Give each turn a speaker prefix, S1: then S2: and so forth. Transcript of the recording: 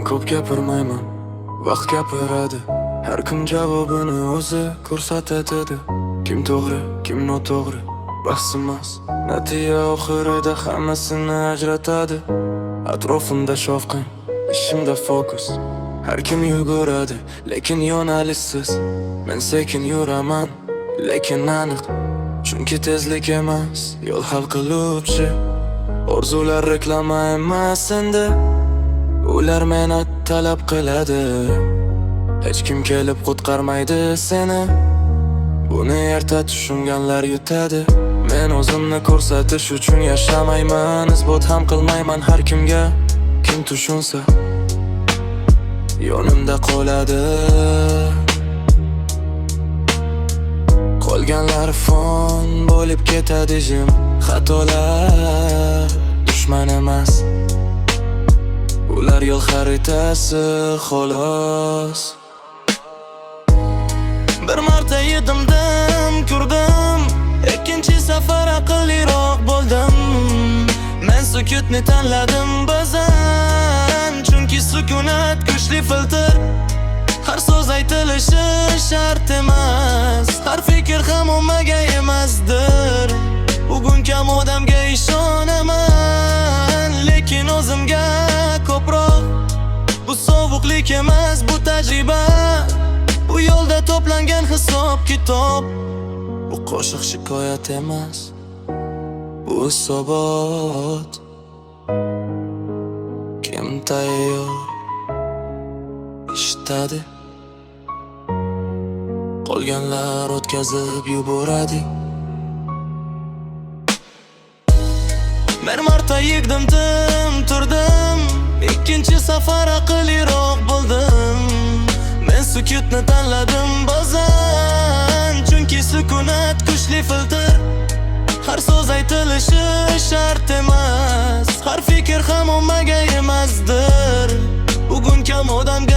S1: Ko'p gapirmayman, vaqt gapiradi. Har kim javobini o'zi ko'rsatadi. Kim to'g'ri, kim noto'g'ri, bahs emas. Natija oxirida hammasini ajratadi. Atrofimda shovqin, ishimda fokus. Har kim yuguradi, lekin yo'nalishsiz. Men sekin yuraman, lekin aniq. Chunki tezlik emas, yo'l hal qiluvchi. Orzular reklama emas endi. Ular mehnat talab qiladi. Hech kim kelib qutqarmaydi seni. Buni erta tushunganlar yutadi. Men o'zimni ko'rsatish uchun yashamayman. Isbot ham qilmayman har kimga. Kim tushunsa, yonimda qoladi. Qolganlar fon bo'lib ketadi jim. Xatolar dushman emas, ular yo'l xaritasi, xolos. Bir marta yedim, ko'rdim. Ikkinchi safar aqlliroq bo'ldim. Men sukutni tanladim ba'zan, chunki sukunat kuchli filtr. Har so'z aytilishi shart emas, har fikr ham ommaga emasdir. Bugun kam odamga ishonaman, lekin o'zimga ko'proq. Bu sovuqlik emas, bu tajriba. Bu yo'lda to'plangan hisob kitob. Bu qo'shiq shikoyat emas, bu hisobot. Kim tayyor, eshitadi. Qolganlar o'tkazib yuboradi. Bir marta yig'dim, tim turdim. Ikkinchi safar aqlliroq bo'ldim. Men sukutni tanladim ba'zan, chunki sukunat kuchli filtr. Har so'z aytilishi shart emas, har fikr ham ommaga emasdir. Bugun kam odamga